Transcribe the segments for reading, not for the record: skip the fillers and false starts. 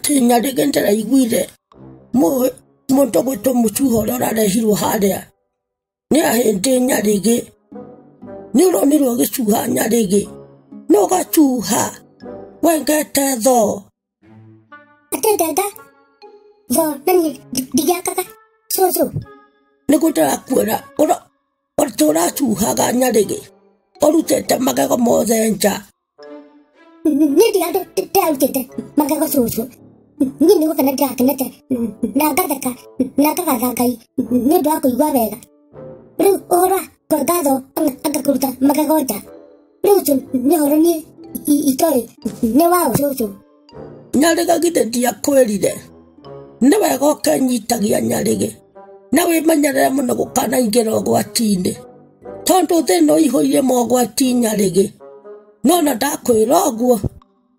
Atĩ Nyarĩgĩ ndĩraiguire mũndũ gwĩtwo mũcuha ũrĩa ũrarehirwo harĩa nĩ ahĩndĩ Nyarĩgĩ. Nĩ ũronirwo ũgĩcuha Nyarĩgĩ. No ũgacuha wengete thoo. Atĩ ndenga thoo na niĩ ndigĩakaga cũcũ. Nĩguo ndĩrakwĩra atĩ ũracuhaga Nyarĩgĩ ũrutĩte magego mothe nja. Niĩ ndirĩ ndĩrarutĩte magego cũcũ. Niĩ nĩ gũkena ndĩrakenete na ngatheka na ngagatha Ngai nĩ ũndũ wa kũigua wega. Rĩu ũhoro wa kwenga thoo anga kũruta magego nja, rĩu ũcio nĩ ũhoro niĩ itoĩ nĩ waũ cũcũ. Nyarĩgĩ githĩ ndiakwĩrire nĩ wega ũkenyitagia Nyarĩgĩ na wĩmenyerere mũno gũkanaingĩra ũgwati-inĩ tondũ thĩ ĩno ĩihũire mogwati Nyarĩgĩ. No na ndakwĩra ũguo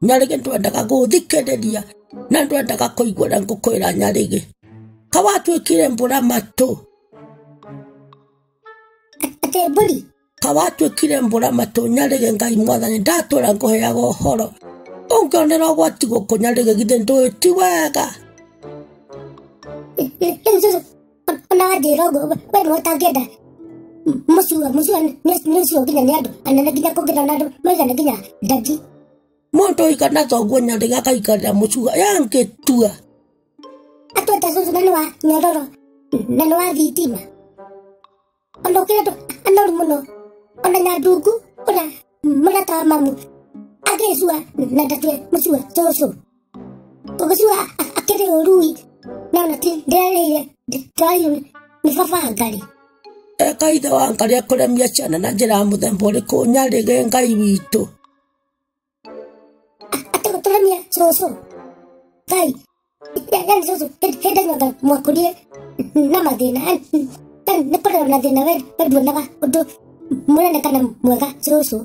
Nyarĩgĩ ndwendaga gũthikĩrĩria na ndwendaga kũigua ũrĩa ngũkwĩra Nyarĩgĩ. Kawatuĩkire mbũra matũ. Atĩ mbũri? Kawatuĩkire mbũra matũ Nyarĩgĩ. Ngai mwathani ndatũra ngũheaga ũhoro. Ũngĩonera ũgwati gũkũ Nyarĩgĩ githĩ ndũĩ ti wega. Rĩu cũcũ ona wanjĩra ũguo we nĩwe ũtangĩenda mũcua mũcua nĩ ũcio nginya nĩ andũ anene nginya kũngĩra na andũ maigana nginya ndagi. Mũndũ ũigana thoguo Nyarĩgĩ akaikarĩra mũcua yangĩtua. Atweta cũcũ na nĩ wa nyororo na nĩ wa thitima. Ona ũkĩrĩ andũ anoru mũno ona Nyandungu ũrĩa mũrata wa mamu agĩcua na ndatue mũcua cũcũ. Ũgĩcua akĩrĩ ũrui na ona ti ndĩrarĩire ndĩrarĩirwo nĩ baba Ngarĩ. Eka ithe wa Ngarĩ akũremia ciana na njĩra ya mũthemba ũrĩkũ Nyarĩgĩ Ngai witũ. Atĩ gũtũremia cũcũ Ngai yani cũcũ hĩndĩ ĩyo mwakũrire na mathĩna nĩ kũrerwo na thĩna we nduonaga ũndũ mũnene kana mwega cũcũ.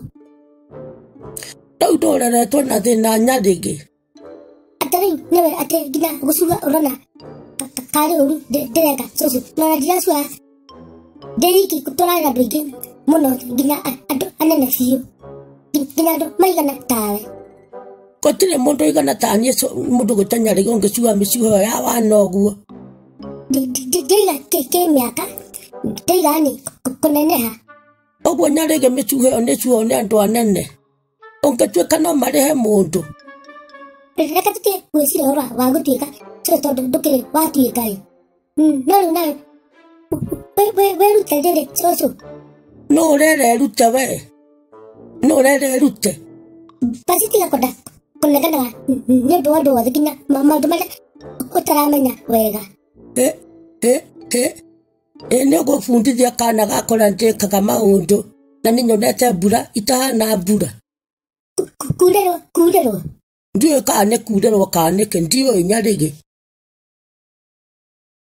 Rĩu ndũreretwo na thĩna Nyarĩgĩ. Atĩ rĩu nĩwe atĩ nginya gũcua ũrona karĩ ũru ndĩreka cũcũ na ona ndiracua ndĩ wiki tũrarĩ na andũ aingĩ mũno nginya andũ anene biũ nginya andũ maigana tawe. Gũtirĩ mũndũ ũigana ta niĩ mũndũ gwĩtwo Nyarĩgĩ ũngĩcua mĩcuha ĩyo ya wana ũguo. Ndĩiga kĩmĩaka ndĩiga nĩ kũneneha. Ũguo Nyarĩgĩ mĩcuha ĩyo nĩcuo nĩ andũ anene. Ũngĩtuĩka no marĩhe mũndũ. Reke tũtige gwĩciria ũhoro wa gũtuĩka cũcũ tondũ ndũkĩrĩ watuĩka ĩ. No rĩu nawe wĩrute rĩrĩ cũcũ. Nũ ũrera erute we? Nũ ũrera erute? Basi tiga kwenda kũneganaga nĩ ũndũ wa ũndũ wothe nginya maũndũ marĩa ũtaramenya wega. Ĩ nĩ ũgũbundithia kana gakũrĩa ndĩkaga maũndũ na nĩ nyonete mbura itahana mbura. Kurĩrwo kurĩrwo. Ndiũĩ kana nĩ kurĩrwo kana nĩkĩ ndiũĩ Nyarĩgĩ.